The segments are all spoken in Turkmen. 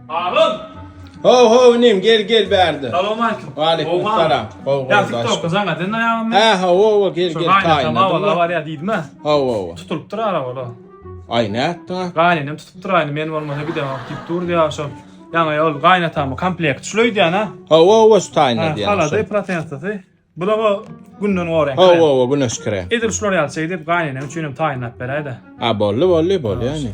Agam! Ho ho inim gel gel bärde. Salowmalikim. Waleýkim salam. Gowy Ýa gowy daş. TikTokda jaň eden aýagym. Hä hawa hawa gel Şu gel gaýynatam awala taýynladym. barýa diýdim-ä. Hawa hawa. Tutulypdyr arabala. Aý nätdiň a? Gaýynenem tutupdyr aýny men bolmasa gidemok diýip dur diýýär şol. Ýaňy ol gaýynatama komplekt şul öýdýän-ä. Hawa hawa şu taýynla Ha, diýýän. Halady protensasy. Bulaga günden goraýan krem. Hawa hawa güneş krem. Edil şular ýaly şeýdip gaýynenem üçinem taýynlap beräý-dä. A boldy boldy bolýa indi.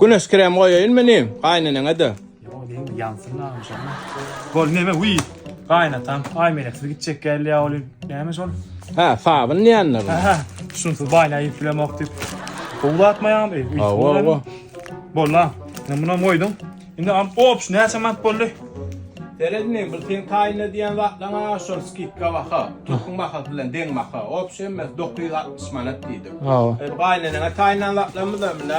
Güneş krem goýaýynmy inim gaýyneneňe-de. Ýok diýme ýansyn agam şonda. Bol neme wiý gaýynatam Aýmeleksiz gitjek gelýä ol näme şol? Hä sabyn diýendir. Hä hä şunsyz baýna iýip bilemok diýip. Gowy zatmy ýagam? Hawa hawa. Bolla. Indi munam goýduň. Indi am opş näçe manat boldy? Serediniň bir seň taýynla diýen zatlaňa şol skidka baha, türküň bahasy bilen deň baha. Opş hemmesi 960 manat diýdik. Hawa. E, gaýyneneňe taýynlan zatlarymyz hem bile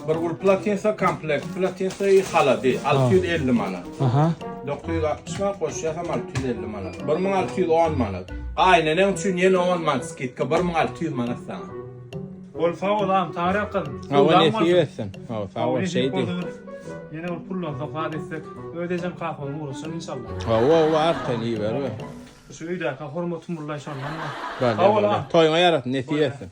bir gul platinsa komplekt platinsa i halady 650 manat. Aha. 960 manat goşýasam 650 manat. 1610 manat. Gaýyneneň üçin ýene 10 manat skidka 1600 manat saňa. Bol sag bol agam taňryýalkasyn. Hawa nesip etsin. Hawa sag bol şeýdi. Ýene bir pullansak zat etsek öz ejem kakamyň ugrasyn inşallah. Hawa hawa arkaýyn iberme. Şu öýdäki hormatym bullaý şondan. Sag bol. Toýuňa ýarasyn nesip etsin.